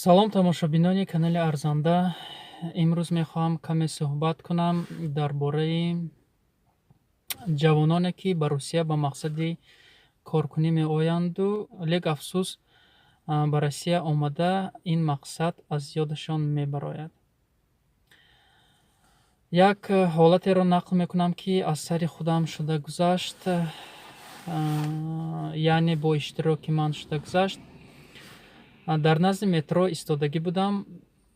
Салом, тамошобинони канали Арзанда. Имрӯз мехоҳам каме суҳбат кунам дар бораи ҷавононе, ки ба Русия ба мақсади коркунӣ меоянду, лек афсӯс, ба Россия омада ин мақсад аз ёдашон мебарояд. Як ҳолатеро нақл мекунам, ки аз сари худам шуда гузашт, яъне бо иштироки ман шуда гузашт. Дар назди метро истодагӣ будам,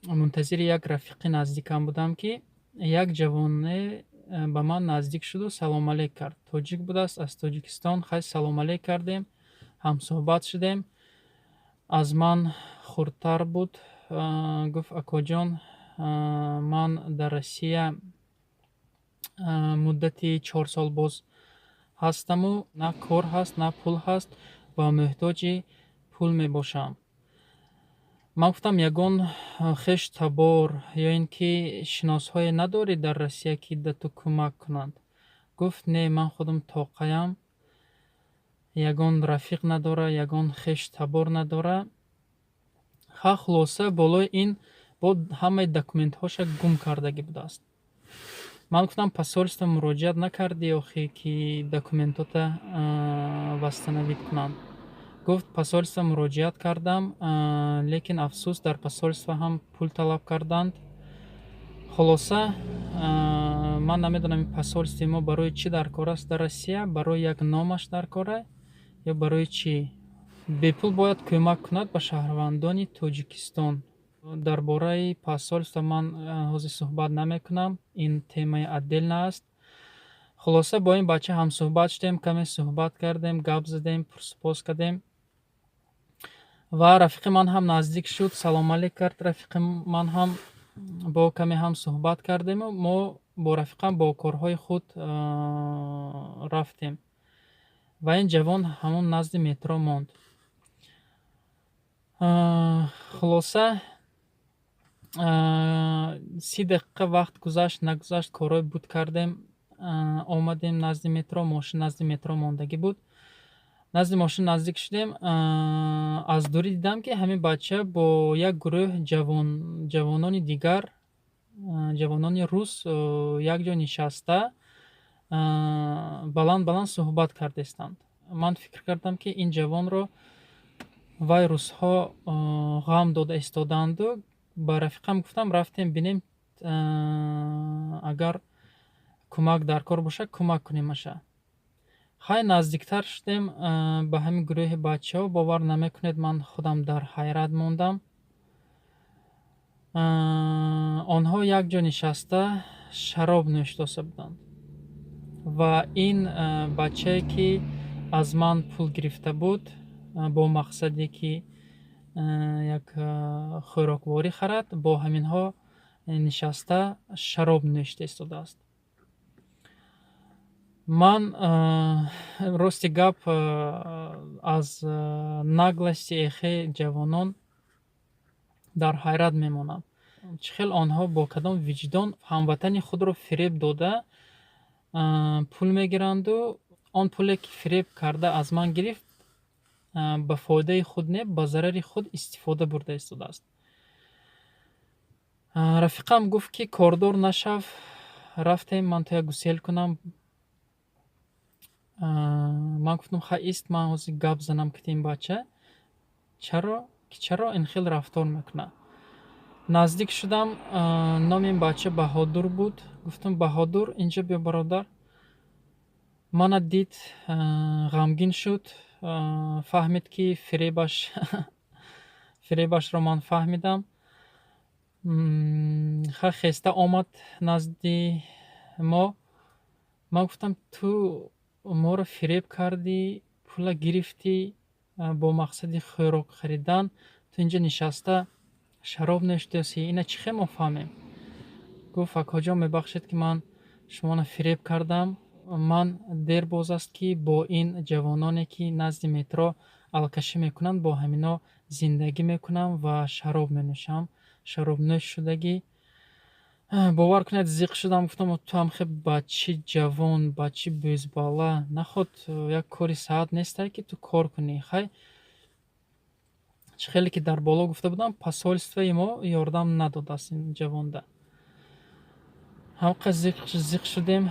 мунтазири як рафиқи наздикам будам, ки як ҷавоне ба ман наздик шуду салом алейк кард. Тоҷик будааст, аз Тоҷикистон. Хай, салом алейк кардем, ҳамсӯҳбат шудем. Аз ман хурдтар буд. Гуфт: «Акоҷон, ман дар Россия муддати 4 сол боз ҳастаму на кор ҳаст, на пул ҳаст ва муҳтоҷи пул мебошам». Ман гуфтам: «Ягон хеш табор ё ин ки шиносҳое надорӣ дар Россия, ки да ту кӯмак кунанд?» Гуфт: «Не, ман худам тоқаям, ягон рафиқ надора, ягон хеш табор надора». Ха, хулоса, болои ин бо ҳамаи документҳоша гум кардагӣ будааст. Ман гуфтам: «Посольство муроҷиат накардӣ охӣ, ки документота восстановить кунанд?» Гуфт: «Посольство муроҷиат кардам, лекин афсӯс, дар посольство ҳам пул талаб карданд». Хулоса, ман намедонам, ин посольствои мо барои чӣ дар кор аст дар Россия, барои як номаш дар кора ё барои чӣ? Бепул бояд кӯмак кунад ба шаҳрвандони Тоҷикистон. Дар бораи посольство ман ҳозир суҳбат намекунам, ин темаи отдельно аст. Хулоса, бо ин бача ҳамсӯҳбат шудем, каме суҳбат кардем, гап задем, пурсупос кардем ва рафиқи ман ҳам наздик шуд, салом алейк кард. Рафиқи ман ҳам бо каме ҳам суҳбат кардему мо бо рафиқам бо корҳои худ рафтем ва ин ҷавон ҳамон назди метро монд. Хулоса, 30 дақиқа вақт гузашт, нагузашт, корҳои буд кардем, омадем назди метро. Мошин назди метро мондагӣ буд. Назди мошин наздик шудем, аз дурӣ дидам, ки ҳамин бача бо як гурӯҳ ҷавонони дигар, ҷавонони рус, як ҷо нишаста, баланд баланд суҳбат кардаистанд. Ман фикр кардам, ки ин ҷавонро вай русҳо ғам дода истодаанду ба рафиқам гуфтам: «Рафтем, бинем, агар кӯмак дар кор бошад, кӯмак кунем аша». Хай, наздиктар шудем ба ҳамин гурӯҳи бачаҳо. Бовар намекунед, ман худам дар ҳайрат мондам. Онҳо як ҷо нишаста шароб нӯшидоста буданд ва ин бачае, ки аз ман пул гирифта буд бо мақсаде, ки як хӯрокворӣ харад, бо ҳаминҳо нишаста шароб нӯшида истодааст. Ман, рости гап, аз наглости эхе ҷавонон дар ҳайрат мемонам. Чӣ хел онҳо, бо кадом виҷдон ҳамватани худро фиреб дода пул мегиранду он пуле, ки фиреб карда аз ман гирифт, ба фоидаи худ не, ба зарари худ истифода бурда истодааст. Рафиқам гуфт, ки кордор нашав, рафтем, ман то як гусел кунам. Ман гуфтам: «Хай, ист, ман ҳозир гап занам кити ин бача, чаро ки чаро ин хел рафтор мекунад». Наздик шудам, номи ин бача Баҳодур буд. Гуфтам: «Баҳодур, инҷа биё, бародар». Мана дид, ғамгин шуд, фаҳмид, ки фиребашро ман фаҳмидам. Ха, хеста омад назди мо. Ман гуфтам: «Ту моро фиреб кардӣ, пула гирифтӣ бо мақсади хӯрок харидан, ту инҷа нишаста шароб нӯшидаси, ина чӣ хел мо фаҳмем?» Гуфт: «Акоҷон, мебахшед, ки ман шуморо фиреб кардам. Ман дер боз аст, ки бо ин ҷавононе, ки назди метро алкашӣ мекунанд, бо ҳамино зиндагӣ мекунам ва шароб менӯшам, шаробнӯш шудагӣ». Бовар кунед, зиқ шудам. Гуфтам: «Ту ҳам хел бачи ҷавон, бачи бӯзбала, наход як кори саат нестай, ки ту кор кунӣ?» Хай. Чӣ хеле ки дар боло гуфта будам, посольствои мо ёрдам надодааст ин ҷавонда. Ҳамқа зиқ шудем.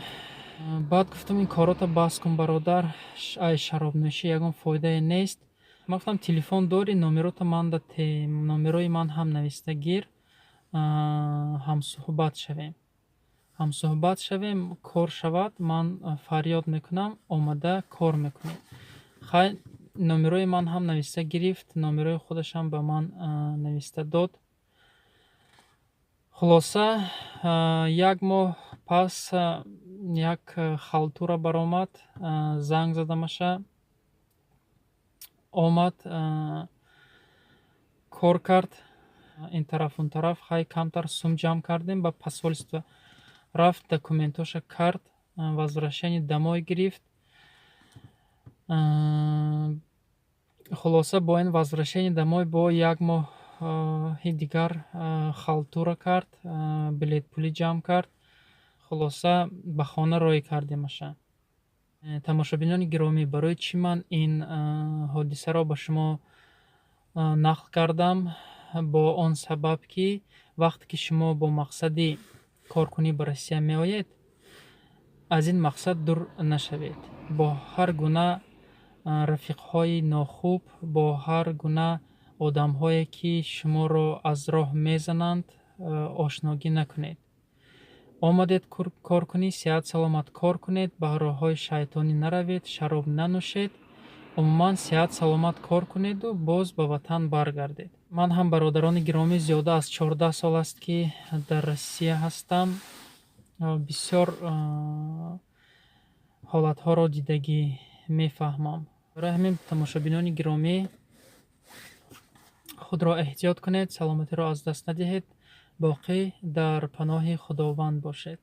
Баъд гуфтам: «Ин корота бас кун, бародар, ай шаробнӯшӣ ягон фоидае нест». Ман гуфтам: «Телефон дорӣ? Номерота манда, номерои ман ҳам нависта гир, ҳамсуҳбат шавем, ҳамсуҳбат шавем. Кор шавад, ман фарёд мекунам, омада кор мекунем». Хай, номерои ман ҳам нависта гирифт, номерои худашам ба ман нависта дод. Хулоса, як моҳ пас як халтура баромад. Занг задамаша, омад, кор кард ин тараф, он тараф. Хай, камтар сум ҷамъ кардем, ба посольство рафт, документоша кард, возвращение домой гирифт. Хулоса, бо ин возвращение домой бо як моҳи дигар халтура кард, билетпулӣ ҷамъ кард. Хулоса, ба хона роҳӣ кардемаша. Тамошобинони гиромӣ, барои чӣ ман ин ҳодисаро ба шумо нақл кардам? Бо он сабаб, ки вақте ки шумо бо мақсади коркунӣ ба Россия меоед, аз ин мақсад дур нашавед. Бо ҳар гуна рафиқҳои нохуб, бо ҳар гуна одамҳое, ки шуморо аз роҳ мезананд, ошногӣ накунед. Омадед кор кунӣ, сиҳат саломат кор кунед, ба роҳҳои шайтонӣ наравед, шароб нанӯшед. Умуман, сиҳат саломат кор кунеду боз ба ватан баргардед. Ман ҳам, бародарони гиромӣ, зиёда аз 14 сол аст, ки дар Россия ҳастам. Бисёр ҳолатҳоро дидагӣ, мефаҳмам. Барои ҳамин, тамошобинони гиромӣ, худро эҳтиёт кунед, саломатиро аз даст надиҳед. Боқӣ дар паноҳи Худованд бошед.